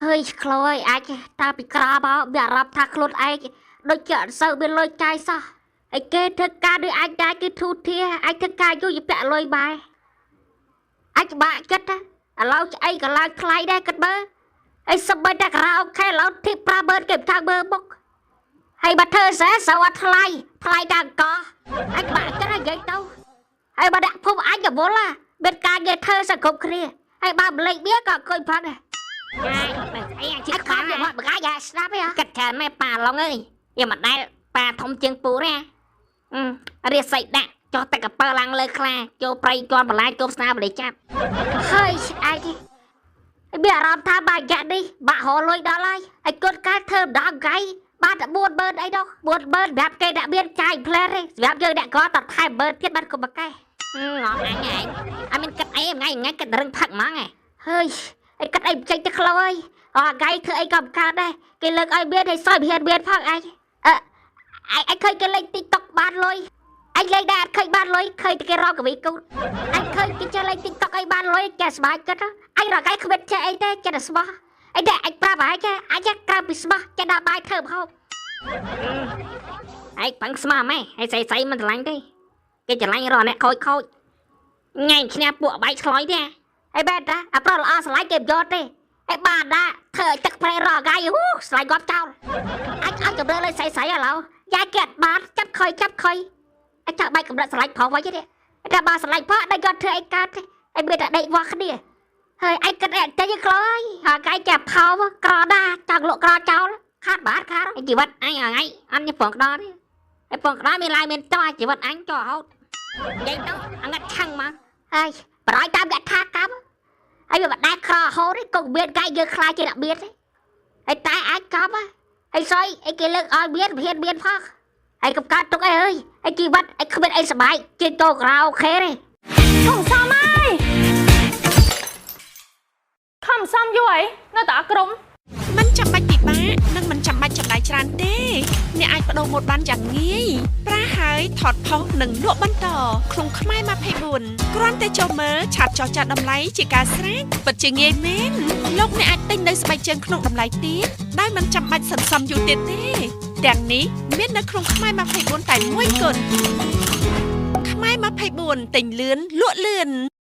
ហើយក្លយអាចតាពីក្រមកមានអារម្មណ៍ថាខ្លួនឯងដូចជាអត់សូវមានលុយចាយសោះហើយគេធ្វើការដូចអាចដែរគេធូធាអាចធ្វើការយូរយពាក់លុយបែអាចបាក់ចិត្តឥឡូវស្អីក៏ឡើងថ្លៃដែរគិតមើលហើយសម្បីតែការ៉ាអូខេឥឡូវធីប50000គេមិនថាមើលមុខហើយបើធ្វើសែសៅអត់ថ្លៃថ្លៃតែអង្គអាចបាក់ចិត្តហើយនិយាយទៅហើយបើដាក់ភូមិអាចកវល់មានការងារធ្វើសង្គមគ្នាហើយបើម្លេចវាក៏អង្គុយផឹកដែរ ញ៉ាយបើស្អីអាជី អញ ក្បាល ខាត់វាមកកាយស្ដាប់ហ៎ គិតច្រើនម៉ែប៉ាឡុងអើយយកមកដែលប៉ាធំជាងពូទេអឺរាសីដាក់ចុះតែកពើឡើងលើខ្លាចូលព្រៃគន់បន្លាយគប់ស្នាបលិចាប់ ហើយអាចមានអារម្មណ៍ថាបាក់យ៉ានេះបាក់រលុយដល់ហើយហើយកូនកាលធ្វើម្ដងថ្ងៃបានតែ40000អីដល់40000សម្រាប់គេដាក់មានចាយផ្លែទេសម្រាប់យើងអ្នកក៏តថែម10000ទៀតបានគុំកែ ងំអញឯងអត់មានគិតអីថ្ងៃថ្ងៃគិតរឹងផឹកហ្មងឯង ហើយអីគិតអីចេញទៅក្លោហើយអថ្ងៃធ្វើអីក៏មិនកើតដែរគេលើកឲ្យមានឲ្យសយមានមានផងឯងអឺឯងឃើញគេលេង TikTok បានលុយឯងលេងដែរអត់ឃើញបានលុយឃើញតែគេរកកវីគូតឯងឃើញគេចេះលេង TikTok អីបានលុយចេះសប្បាយគិតអញរកឯងគ្មានចេះអីទេចេះតែស្មោះអីដែរអញប្រាប់ឯងចេះអញចេះក្រៅពីស្មោះចេះដល់បាយធ្វើម្ហូប ឯងផឹងស្មាម៉ែហើយស្អីស្អីមិនស្រឡាញ់ទេគេច្រឡាញ់រកអ្នកខូចខូចថ្ងៃឈ្នះពួកបែកឆ្លយទេ អីបែរតាអាប្រុសល្អស្រឡាញ់គេមិនយកទេអីបានតាធ្វើឲ្យទឹកប្រេរកឯងអូស្រឡាញ់គាត់ចោលអញឲ្យកម្រើលេងស្អីស្អីឥឡូវយ៉ាគេអត់បានចាប់ខុយចាប់ខុយអញចាក់បាយកម្រិតស្រឡាញ់ផងវិញទេតែបើស្រឡាញ់ផងដេកគាត់ធ្វើអីកើតទេអីមានតែដេកវាស់គ្នាហើយអញគិតអីតែយក្លោហើយហើយកែចាប់ផោក្រដាចង់លក់ក្រចោលខាតបាតខាត ជីវិតអញថ្ងៃអត់ញពងក្តោទេហើយពងក្តោមានឡាយមានចោជីវិតអញចោរហូតនិយាយទៅអងាត់ឆឹងមក ហើយបរយតាមយថាកម្មហើយវាមិនដែលក្រហូតទេកុំមានកែយើងខ្លាចជាអ្នកមានទេហើយតែអាចកប់ហើយសុយអីគេលើកឲ្យមានមានមានផងហើយកុំកើតទុកអីអើយហើយជីវិតអីគ្មានអីសុបាយជាងតោក្រៅអូខេទេ ខំសំហើយខំសំយូរអីនៅតែអត់ក្រុម មិនចាំបាច់ពិបាកនិងមិនចាំបាច់ចំណាយច្រើនទេអ្នកអាចបដូរម៉ូដបានយ៉ាងងាយប្រាហើយថតផុសនិងលក់បន្តក្នុងខ្មែរ24គ្រាន់តែចូលមើលឆាតចោះចាត់តម្លៃជាការស្រេចពិតជាងាយមែនលោកអ្នកអាចទិញនៅស្បែកជើងក្នុងតម្លៃទាបដោយមិនចាំបាច់សន្សំយូរទៀតទេទាំងនេះមាននៅក្នុងខ្មែរ24តែមួយគត់ខ្មែរ24ទិញលឿនលក់លឿន។